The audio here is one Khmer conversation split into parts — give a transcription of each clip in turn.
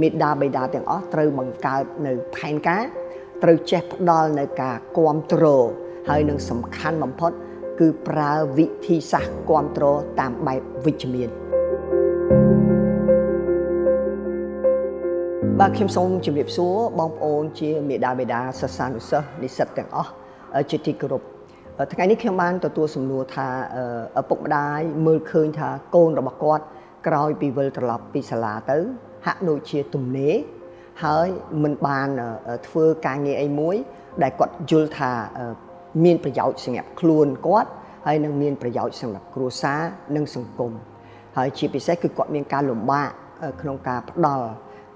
មេដាបេដាទាំងអស់ត្រូវបង្កើតនៅផែនការត្រូវចេះផ្ដល់នៅការគ្រប់គ្រងហើយនឹងសំខាន់បំផុតគឺប្រើវិធីសាស្ត្រគ្រប់គ្រងតាមបែបវិជ្ជមានបាទខ្ញុំសូមជម្រាបសួរបងប្អូនជាមេដាបេដាសិស្សានុសិស្សនិស្សិតទាំងអស់ជាទីគោរពថ្ងៃនេះខ្ញុំបានទទួលសំណួរថាឪពុកម្ដាយមើលឃើញថាកូនរបស់គាត់ក្រោយពីវិលត្រឡប់ពីសាលាទៅហាក់ដូចជាទំនេរហើយមិនបានធ្វើការងារអីមួយដែលគាត់យល់ថាមានប្រយោជន៍សម្រាប់ខ្លួនគាត់ហើយនឹងមានប្រយោជន៍សម្រាប់គ្រួសារនិងសង្គមហើយជាពិសេសគឺគាត់មានការលំបាកក្នុងការផ្ដល់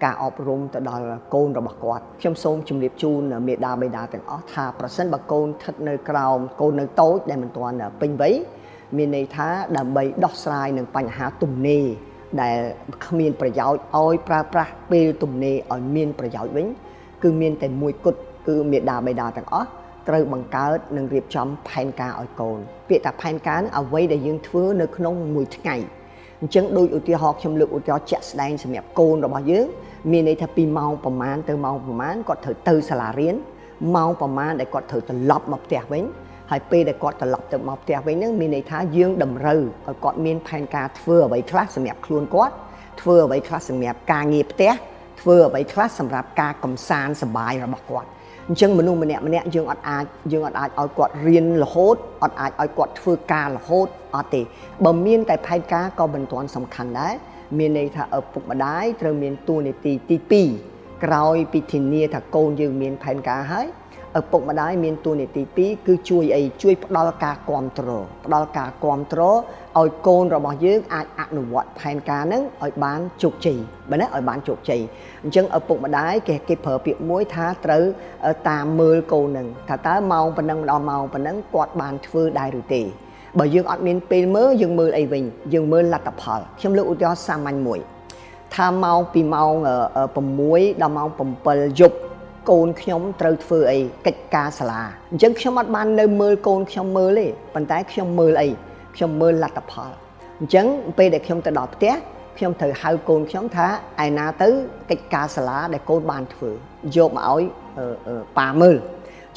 ការអប់រំទៅដល់កូនរបស់គាត់ខ្ញុំសូមជម្រាបជូនមេដាបេដាទាំងអស់ថាប្រសិនបើកូនស្ថិតនៅក្រោមកូននៅតូចដែលមិនទាន់ពេញវ័យមានន័យថាដើម្បីដោះស្រាយនឹងបញ្ហាទំនេរដែលគ្មានប្រយោជន៍ឲ្យប្រើប្រាស់ពេលទំនេរឲ្យមានប្រយោជន៍វិញគឺមានតែមួយគត់គឺមេដាបេដាទាំងអស់ត្រូវបង្កើតនិងរៀបចំផែនការឲ្យកូនពាក្យថាផែនការនឹងអ្វីដែលយើងធ្វើនៅក្នុងមួយថ្ងៃអញ្ចឹងដូចឧទាហរណ៍ខ្ញុំលើកឧទាហរណ៍ជាក់ស្ដែងសម្រាប់កូនរបស់យើងមានន័យថាពីម៉ោងប្រមាណទៅម៉ោងប្រមាណគាត់ត្រូវទៅសាលារៀនម៉ោងប្រមាណដែលគាត់ត្រូវត្រឡប់មកផ្ទះវិញហើយពេលដែលគាត់ត្រឡប់ទៅមកផ្ទះវិញហ្នឹងមានន័យថាយើងតម្រូវឲ្យគាត់មានផែនការធ្វើអ្វីខ្លះសម្រាប់ខ្លួនគាត់ធ្វើអ្វីខ្លះសម្រាប់ការងារផ្ទះធ្វើអ្វីខ្លះសម្រាប់ការកំសាន្តសប្បាយរបស់គាត់អញ្ចឹងមនុស្សម្នាក់ម្នាក់យើងអត់អាចឲ្យគាត់រៀនរហូតអត់អាចឲ្យគាត់ធ្វើការរហូតអត់ទេបើមានតែផែនការក៏មិនទាន់សំខាន់ដែរមានន័យថាឪពុកម្ដាយត្រូវមានតួនាទីទី2ក្រោយពីធានាថាកូនយើងមានផែនការហើយឪពុកម្ដាយមានតួនាទី2គឺជួយអីជួយផ្ដល់ការគ្រប់គ្រងផ្ដល់ការគ្រប់គ្រងឲ្យកូនរបស់យើងអាចអនុវត្តផែនការហ្នឹងឲ្យបានជោគជ័យបាទណាឲ្យបានជោគជ័យអញ្ចឹងឪពុកម្ដាយគេប្រើពាក្យមួយថាត្រូវតាមមើលកូនហ្នឹងថាតើម៉ោងប៉ុណ្ណឹងដល់ម៉ោងប៉ុណ្ណឹងគាត់បានធ្វើដែរឬទេបើយើងអត់មានពេលមើលយើងមើលអីវិញយើងមើលលទ្ធផលខ្ញុំលើកឧទាហរណ៍សាមញ្ញមួយថាម៉ោងពីម៉ោង6ដល់ម៉ោង7យប់កូនខ្ញុំត្រូវធ្វើអីកិច្ចការសាលាអញ្ចឹងខ្ញុំអត់បាននៅមើលកូនខ្ញុំមើលទេប៉ុន្តែខ្ញុំមើលអីខ្ញុំមើលលទ្ធផលអញ្ចឹងពេលដែលខ្ញុំទៅដល់ផ្ទះខ្ញុំត្រូវហៅកូនខ្ញុំថាឯណាទៅកិច្ចការសាលាដែលកូនបានធ្វើយកមកឲ្យប៉ាមើល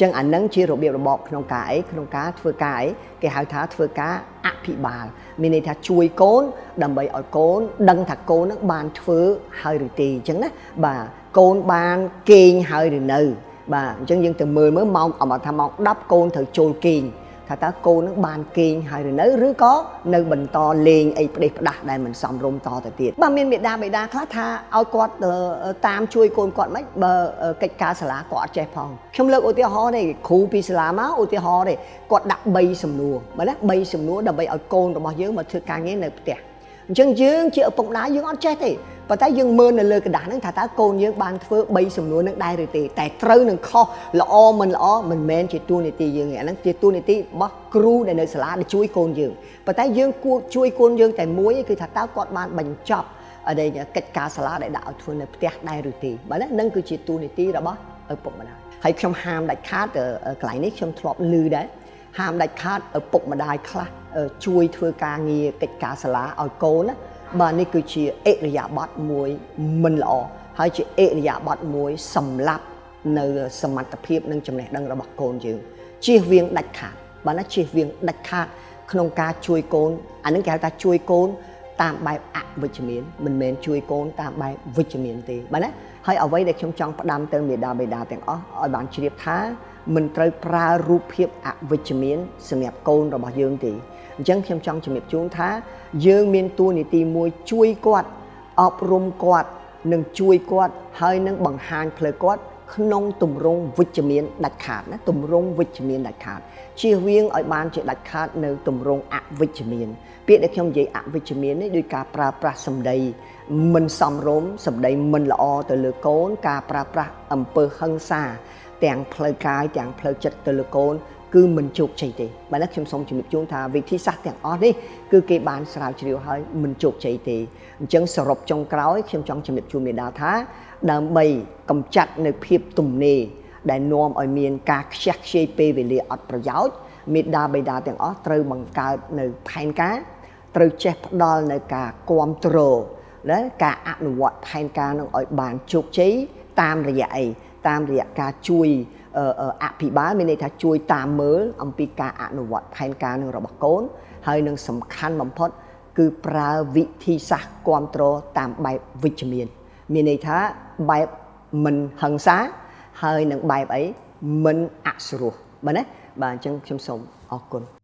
ចឹងអានឹងជារបៀបរបបក្នុងការអីក្នុងការធ្វើការអីគេហៅថាធ្វើការអភិបាលមានន័យថាជួយកូនដើម្បីឲ្យកូនដឹងថាកូននឹងបានធ្វើហើយឬទេអញ្ចឹងណាបាទកូនបានគេងហើយឬនៅបាទអញ្ចឹងយើងទៅមើលមើលម៉ោងអមថាម៉ោង10កូនត្រូវចូលគេងថាតើកូននឹងបានគេងហើយឬនៅឬក៏នៅបន្តលេងអីផ្ដេសផ្ដាស់ដែលមិនសមរម្យតទៅទៀតបាទមានមេដាបេដាខ្លះថាឲ្យគាត់តាមជួយកូនគាត់មិនបើកិច្ចការសាលាគាត់អត់ចេះផងខ្ញុំលើកឧទាហរណ៍នេះគ្រូពីសាលាមកឧទាហរណ៍នេះគាត់ដាក់3សំណួរបាទណា3សំណួរដើម្បីឲ្យកូនរបស់យើងមកធ្វើការងារនៅផ្ទះអញ្ចឹងយើងជាឪពុកម្ដាយយើងអត់ចេះទេប៉ុន្តែយើងមើលនៅលើក្រដាសហ្នឹងថាតើកូនយើងបានធ្វើ3សំណួរនឹងដែរឬទេតែត្រូវនឹងខុសល្អមិនល្អមិនមែនជាតួនាទីយើងទេអាហ្នឹងជាតួនាទីរបស់គ្រូដែលនៅសាលាដែលជួយកូនយើងប៉ុន្តែយើងគួរជួយកូនយើងតែមួយគឺថាតើគាត់បានបញ្ចប់កិច្ចការសាលាដែលដាក់ឲ្យធ្វើនៅផ្ទះដែរឬទេបាទហ្នឹងគឺជាតួនាទីរបស់ឪពុកម្ដាយហើយខ្ញុំហាមដាច់ខាតកន្លែងនេះខ្ញុំធ្លាប់ឮដែរហាមដាច់ខាតឪពុកម្ដាយខ្លះជួយធ្វើការងារកិច្ចការសាលាឲ្យកូនណាបាទនេះគឺជាអិរិយាបថមួយមិនល្អហើយជាអិរិយាបថមួយសម្លាប់នៅសមត្ថភាពនិងចំណេះដឹងរបស់កូនយើងជៀសវាងដាច់ខាតបាទណាជៀសវាងដាច់ខាតក្នុងការជួយកូនអានឹងគេហៅថាជួយកូនតាមបែបអវិជ្ជមានមិនមែនជួយកូនតាមបែបវិជ្ជមានទេបាទណាហើយអ្វីដែលខ្ញុំចង់ផ្ដាំទៅមេដាបេដាទាំងអស់ឲ្យបានជ្រាបថាមិនត្រូវប្រើរូបភាពអវិជ្ជមានសម្រាប់កូនរបស់យើងទេអញ្ចឹងខ្ញុំចង់ជំរាបជូនថាយើងមានតួនាទីមួយជួយគាត់អប់រំគាត់និងជួយគាត់ហើយនឹងបង្ហាញផ្លូវគាត់ក្នុងទម្រង់វិជ្ជមានដាច់ខាតណាទម្រង់វិជ្ជមានដាច់ខាតជៀសវាងឲ្យបានជាដាច់ខាតនៅទម្រង់អវិជ្ជមានពាក្យដែលខ្ញុំនិយាយអវិជ្ជមាននេះដោយការប្រើប្រាស់សម្ដីមិនសមរម្យសម្ដីមិនល្អទៅលើកូនការប្រើប្រាស់អំពើហិង្សាទាំងផ្លូវកាយទាំងផ្លូវចិត្តទៅលើកូនគឺមិនជោគជ័យទេបាទណាខ្ញុំសូមជំរាបជូនថាវិធីសាស្ត្រទាំងអស់នេះគឺគេបានស្រាវជ្រាវហើយមិនជោគជ័យទេអញ្ចឹងសរុបចុងក្រោយខ្ញុំចង់ជំរាបជូនមេដាថាដើម្បីកម្ចាត់នៅភាពទំនេរដែលនាំឲ្យមានការខ្ជះខ្ជាយពេលវេលាអត់ប្រយោជន៍មេដាបេដាទាំងអស់ត្រូវបង្កើតនៅផែនការត្រូវចេះផ្ដល់នៅការគ្រប់គ្រង ណាការអនុវត្តផែនការនឹងឲ្យបានជោគជ័យតាមរយៈអីតាមរយៈការជួយអភិបាលមានន័យថាជួយតាមមើលអំពីការអនុវត្តផែនការនឹងរបស់កូនហើយនឹងសំខាន់បំផុតគឺប្រើវិធីសាស្ត្រគ្រប់គ្រងតាមបែបវិជ្ជមានមានន័យថាបែបមិនហិង្សាហើយនឹងបែបអីមិនអសុរោះបាទណាបាទអញ្ចឹងខ្ញុំសូមអរគុណ។